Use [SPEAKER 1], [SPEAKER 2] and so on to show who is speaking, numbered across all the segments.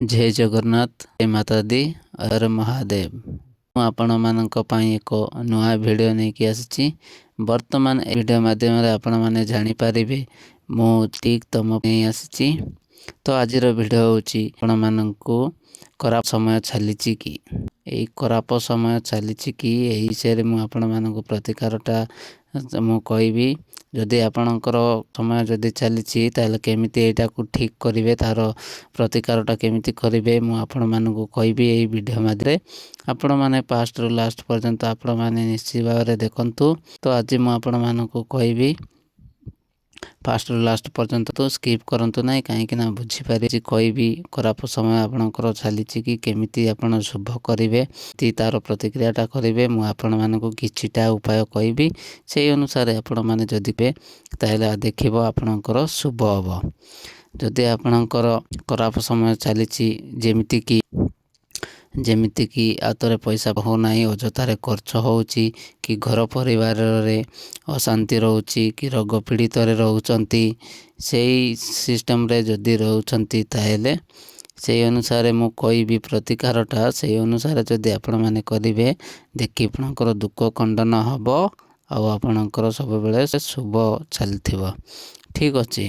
[SPEAKER 1] ଜୟ ଜଗନ୍ନାଥ, ଜୟ ମାତାଦି, ହର ମହାଦେବ। ମୁଁ ଆପଣମାନଙ୍କ ପାଇଁ ଏକ ନୂଆ ଭିଡ଼ିଓ ନେଇକି ଆସିଛି। ବର୍ତ୍ତମାନ ଏ ଭିଡ଼ିଓ ମାଧ୍ୟମରେ ଆପଣମାନେ ଜାଣିପାରିବେ ମୁଁ ଠିକ୍ ତମ ନେଇ ଆସିଛି। ତ ଆଜିର ଭିଡ଼ିଓ ହେଉଛି, ଆପଣମାନଙ୍କୁ ଖରାପ ସମୟ ଚାଲିଛି କି, ଏଇ ଖରାପ ସମୟ ଚାଲିଛି କି, ଏହି ବିଷୟରେ ମୁଁ ଆପଣମାନଙ୍କୁ ପ୍ରତିକାରଟା ମୁଁ କହିବି। ଯଦି ଆପଣଙ୍କର ସମୟ ଯଦି ଚାଲିଛି, ତାହେଲେ କେମିତି ଏଇଟାକୁ ଠିକ୍ କରିବେ, ତା'ର ପ୍ରତିକାରଟା କେମିତି କରିବେ, ମୁଁ ଆପଣମାନଙ୍କୁ କହିବି ଏଇ ଭିଡ଼ିଓ ମାଧ୍ୟମରେ। ଆପଣମାନେ ଫାଷ୍ଟରୁ ଲାଷ୍ଟ ପର୍ଯ୍ୟନ୍ତ ଆପଣମାନେ ନିଶ୍ଚିତ ଭାବରେ ଦେଖନ୍ତୁ। ତ ଆଜି ମୁଁ ଆପଣମାନଙ୍କୁ କହିବି, ଫାଷ୍ଟରୁ ଲାଷ୍ଟ ପର୍ଯ୍ୟନ୍ତ ତ ସ୍କିପ୍ କରନ୍ତୁ ନାହିଁ, କାହିଁକି ନା ବୁଝିପାରିଛି କହିବି ଖରାପ ସମୟ ଆପଣଙ୍କର ଚାଲିଛି କି, କେମିତି ଆପଣ ଶୁଭ କରିବେ, ତା'ର ପ୍ରତିକ୍ରିୟାଟା କରିବେ। ମୁଁ ଆପଣମାନଙ୍କୁ କିଛିଟା ଉପାୟ କହିବି, ସେଇ ଅନୁସାରେ ଆପଣମାନେ ଯଦି ତାହେଲେ ଦେଖିବ ଆପଣଙ୍କର ଶୁଭ ହେବ। ଯଦି ଆପଣଙ୍କର ଖରାପ ସମୟ ଚାଲିଛି, ଯେମିତିକି ହାତରେ ପଇସା ହେଉନାହିଁ, ଅଯଥାରେ ଖର୍ଚ୍ଚ ହେଉଛି କି, ଘର ପରିବାରରେ ଅଶାନ୍ତି ରହୁଛି କି, ରୋଗ ପୀଡ଼ିତରେ ରହୁଛନ୍ତି, ସେଇ ସିଷ୍ଟମ୍ରେ ଯଦି ରହୁଛନ୍ତି, ତାହେଲେ ସେଇ ଅନୁସାରେ ମୁଁ କହିବି ପ୍ରତିକାରଟା। ସେଇ ଅନୁସାରେ ଯଦି ଆପଣମାନେ କରିବେ, ଦେଖି ଆପଣଙ୍କର ଦୁଃଖ ଖଣ୍ଡନ ହେବ ଆଉ ଆପଣଙ୍କର ସବୁବେଳେ ସେ ଶୁଭ ଚାଲିଥିବ। ଠିକ୍ ଅଛି,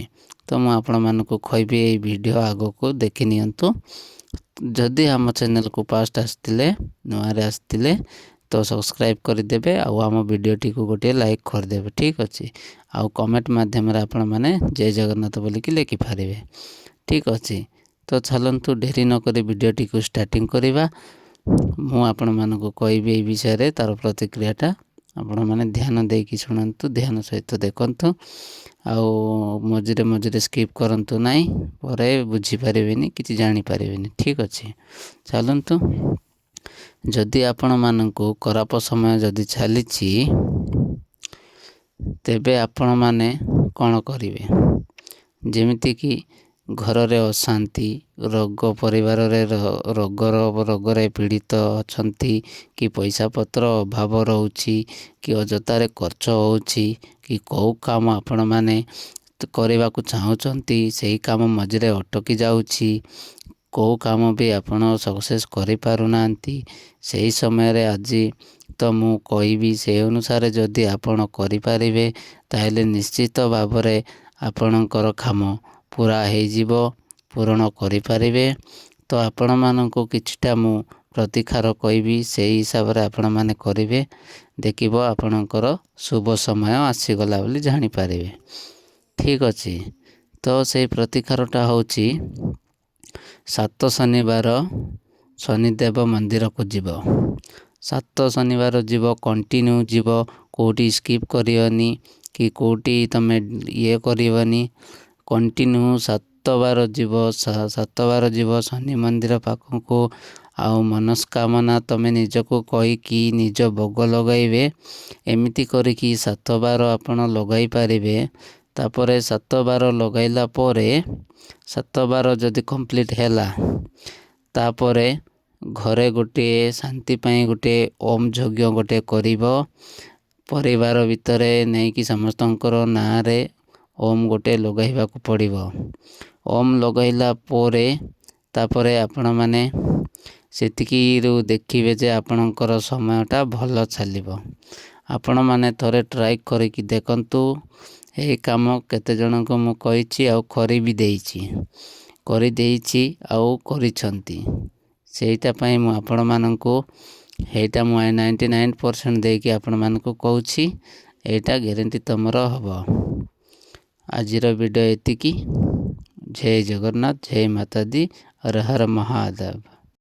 [SPEAKER 1] ତ ମୁଁ ଆପଣମାନଙ୍କୁ କହିବି, ଏଇ ଭିଡ଼ିଓ ଆଗକୁ ଦେଖି ନିଅନ୍ତୁ। ଯଦି ଆମ ଚ୍ୟାନେଲକୁ ଫାଷ୍ଟ ଆସିଥିଲେ, ନୂଆରେ ଆସିଥିଲେ, ତ ସବସ୍କ୍ରାଇବ୍ କରିଦେବେ ଆଉ ଆମ ଭିଡ଼ିଓଟିକୁ ଗୋଟିଏ ଲାଇକ୍ କରିଦେବେ। ଠିକ୍ ଅଛି, ଆଉ କମେଣ୍ଟ ମାଧ୍ୟମରେ ଆପଣମାନେ ଜୟ ଜଗନ୍ନାଥ ବୋଲିକି ଲେଖିପାରିବେ। ଠିକ୍ ଅଛି, ତ ଚାଲନ୍ତୁ ଡେରି ନକରି ଭିଡ଼ିଓଟିକୁ ଷ୍ଟାର୍ଟିଂ କରିବା। ମୁଁ ଆପଣମାନଙ୍କୁ କହିବି ଏଇ ବିଷୟରେ ତା'ର ପ୍ରତିକ୍ରିୟାଟା। ଆପଣମାନେ ଧ୍ୟାନ ଦେଇକି ଶୁଣନ୍ତୁ, ଧ୍ୟାନ ସହିତ ଦେଖନ୍ତୁ ଆଉ ମଝିରେ ମଝିରେ ସ୍କିପ୍ କରନ୍ତୁ ନାହିଁ, ପରେ ବୁଝିପାରିବେନି, କିଛି ଜାଣିପାରିବେନି। ଠିକ୍ ଅଛି, ଚାଲନ୍ତୁ। ଯଦି ଆପଣମାନଙ୍କୁ ଖରାପ ସମୟ ଯଦି ଚାଲିଛି, ତେବେ ଆପଣମାନେ କ'ଣ କରିବେ? ଯେମିତିକି ଘରରେ ଅଶାନ୍ତି, ରୋଗ, ପରିବାରରେ ରୋଗର ରୋଗରେ ପୀଡ଼ିତ ଅଛନ୍ତି କି, ପଇସା ପତ୍ର ଅଭାବ ରହୁଛି କି, ଅଯଥାରେ ଖର୍ଚ୍ଚ ହେଉଛି କି, କେଉଁ କାମ ଆପଣମାନେ କରିବାକୁ ଚାହୁଁଛନ୍ତି ସେଇ କାମ ମଝିରେ ଅଟକି ଯାଉଛି, କେଉଁ କାମ ବି ଆପଣ ସକ୍ସେସ୍ କରିପାରୁନାହାନ୍ତି, ସେହି ସମୟରେ ଆଜି ତ ମୁଁ କହିବି, ସେଇ ଅନୁସାରେ ଯଦି ଆପଣ କରିପାରିବେ, ତାହେଲେ ନିଶ୍ଚିତ ଭାବରେ ଆପଣଙ୍କର କାମ ପୁରା ହେଇଯିବ, ପୂରଣ କରିପାରିବେ। ତ ଆପଣମାନଙ୍କୁ କିଛିଟା ମୁଁ ପ୍ରତିକାର କହିବି, ସେଇ ହିସାବରେ ଆପଣମାନେ କରିବେ, ଦେଖିବ ଆପଣଙ୍କର ଶୁଭ ସମୟ ଆସିଗଲା ବୋଲି ଜାଣିପାରିବେ। ଠିକ୍ ଅଛି, ତ ସେଇ ପ୍ରତିକାରଟା ହେଉଛି 7 ଶନିବାର ଶନିଦେବ ମନ୍ଦିରକୁ ଯିବ। 7 ଶନିବାର ଯିବ, କଣ୍ଟିନ୍ୟୁ ଯିବ, କେଉଁଠି ସ୍କିପ୍ କରିବନି କି କେଉଁଠି ତୁମେ ଇଏ କରିବନି। କଣ୍ଟିନ୍ୟୁ 7 ବାର ଯିବ, 7 ବାର ଯିବ ଶନି ମନ୍ଦିର ପାଖକୁ ଆଉ ମନସ୍କାମନା ତୁମେ ନିଜକୁ କହିକି ନିଜ ଭୋଗ ଲଗାଇବେ। ଏମିତି କରିକି 7 ବାର ଆପଣ ଲଗାଇ ପାରିବେ। ତାପରେ 7 ବାର ଲଗାଇଲା ପରେ, 7 ବାର ଯଦି କମ୍ପ୍ଲିଟ୍ ହେଲା, ତାପରେ ଘରେ ଗୋଟିଏ ଶାନ୍ତି ପାଇଁ ଗୋଟିଏ ଓମ୍ ଯଜ୍ଞ ଗୋଟେ କରିବ। ପରିବାର ଭିତରେ ନେଇକି ସମସ୍ତଙ୍କର ନାଁରେ ଓମ୍ ଗୋଟେ ଲଗାଇବାକୁ ପଡ଼ିବ। ଓମ୍ ଲଗାଇଲା ପରେ ତାପରେ ଆପଣମାନେ ସେତିକିରୁ ଦେଖିବେ ଯେ ଆପଣଙ୍କର ସମୟଟା ଭଲ ଚାଲିବ। ଆପଣମାନେ ଥରେ ଟ୍ରାଏ କରିକି ଦେଖନ୍ତୁ। ଏହି କାମ କେତେଜଣଙ୍କୁ ମୁଁ କହିଛି ଆଉ କରି ବି ଦେଇଛି, କରିଦେଇଛି ଆଉ କରିଛନ୍ତି। ସେଇଟା ପାଇଁ ମୁଁ ଆପଣମାନଙ୍କୁ ଏଇଟା ମୁଁ 99% ଦେଇକି ଆପଣମାନଙ୍କୁ କହୁଛି, ଏଇଟା ଗ୍ୟାରେଣ୍ଟି ତୁମର ହେବ। ଆଜିର ଭିଡ଼ିଓ ଏତିକି। ଜୟ ଜଗନ୍ନାଥ, ଜୟ ମାତାଦି, ହର ହର ମହାଦେବ।